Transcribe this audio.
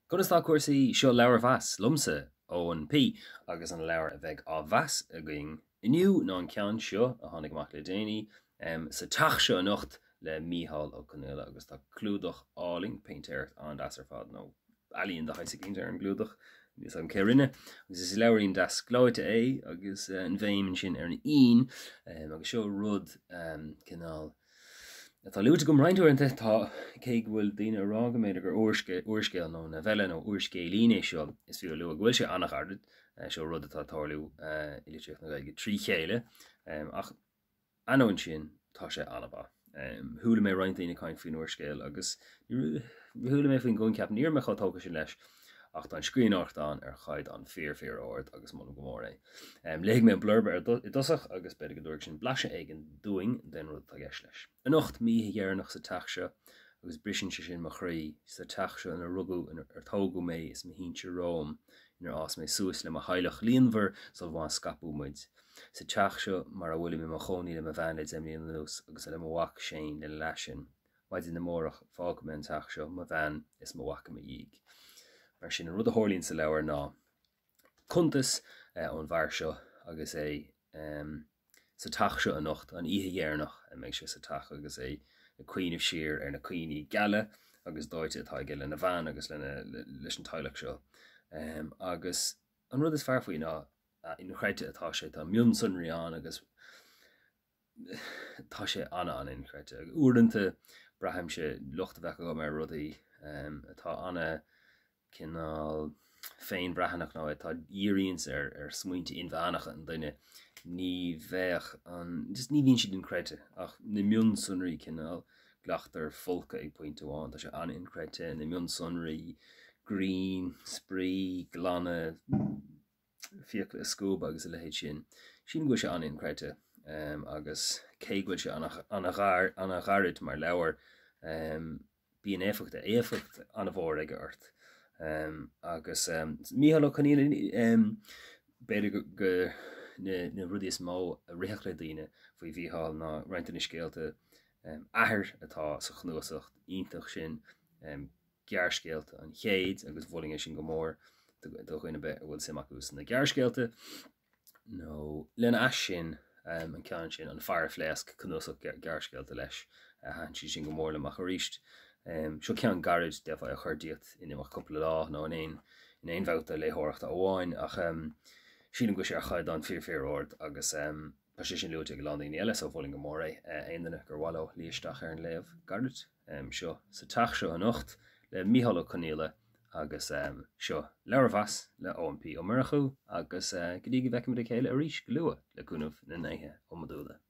Conas tá cúrsaí? Seo Leabharmheas liomsa, Eoin P. Agus an leabhar a bheidh á mheas againn inniu ná an ceann seo a tháinig amach le déanaí, Sa Teach Seo Anocht le Mícheál Ó Conghaile agus tá clúdach álainn, péintéireacht an-deas ar fad, nó ealaín de shaghas eicínt ar an gclúdach, níl 'fhios agam cé a rinne, agus is leabhairín deas gleoite é agus an bhéim ansin ar an '-ín agus seo rud cineál atá luaite agam roinnt uaireanta, tá, cé go bhfuil daoine ag rá go mb'fhéidir gur úrscéal nó novella nó úrscéilín é seo, is fiú a lua go bhfuil sé an-ghairid, seo rud atá ag tarlú i litríocht na Gaeilge trí chéile, ach ainneoin sin, tá sé an-mhaith. Chuala mé roinnt daoine ag caint faoin úrscéal agus chuala mé faoin gcoincheap, ní raibh mé chomh tógtha sin leis, ach tá an scríbhneoireacht ann ar chaighdeán fíor fíor ard agus molaim go mór é. Léifidh mé an blurb ar i dtosach agus b'fhéidir go dtabharfaidh sin blaiseadh éigin dúinn den rud atá i gceist leis. Anocht, m'oíche dheireanach sa teach seo agus briseann sé sin mo chroí, sa teach seo inar rugadh, inar tógadh mé is mo shinsir romham, inar fhás mé suas le mo theaghlach líonmhar sul má scaipeadh muid. Sa teach seo mar a bhfuilim i mo chónaí le mo bhean le 10 mbliana anuas agus le mo mhac Shane lena leath sin. Maidin amárach, fágfaidh mé an teach seo, mo bhean is mo mhac i mo dhiaidh. Mar sin, an rud a tharlaíonn sa leabhar ná cuntas ón bhfear seo agus é sa teach seo anocht, an oíche dheireanach a mbeidh sé sa teach agus é ag cuimhneamh siar ar na cuimhní geala agus dóite atá aige lena bhean agus lena, leis an teaghlach seo. Agus an rud is fearr faoi ná a inchreidte atá sé, tá mionsonraí ann agus tá sé an-an-inchreidte. Uaireanta braithimse locht a bheadh agam ar rudaí atá ana cineál féinbhreathnach nó atá dhíríonns ar ar smaointe inmheánacha an duine, ní bheadh an, just ní bhíonn siad inchreidte ach na mionsonraí cineál, glactar folcadh ag pointe amháin, tá sé an-inchreidte, na mionsonraí, grinn, spraoi, glanadh, fiacla a scuabadh agus a leithéid sin. Sílim go bhfuil sé an-inchreidte agus cé go bhfuil sé an-ghairid mar leabhar, bíonn éifeacht, éifeacht an-mhór aige ort. Agus Mícheál Ó Conghaile, b'fhéidir go na rudaí is mó a rithfeadh le daoine faoi Mhícheál ná roinnt de na scéalta Athair atá sa chnuasach iontach sin, Gearrscéalta an Chéid agus mholfainn é sin go mór do dhuine ar bith a bhfuil suim acu sna gearrscéalta. Nó lena ais sin, an ceann sin, An Fear a Phléasc, cnuasach gearrscéalta leis, thaitin siad sin go mór liom ach arís, seo ceann gairid, d'fhéadfá é a chur díot in imeacht cúpla lá nó in aon in aon bhabhta léitheoireachta amháin ach sílim go bhfuil sé ar chaighdeán fíor fíor ard agus tá sé sin luaite ag a lán daoine eile so mholfainn go mór é aon duine gur mhaith leo luí isteach ar an léamh gairid. seo sa teach seo anocht le Mícheál Ó Conghaile agus seo Leabharmheas le Eoin P. Ó Murchú agus go dtí go bhfeicfimid a chéile arís go luath le cúnamh na ndéithe iomadúla.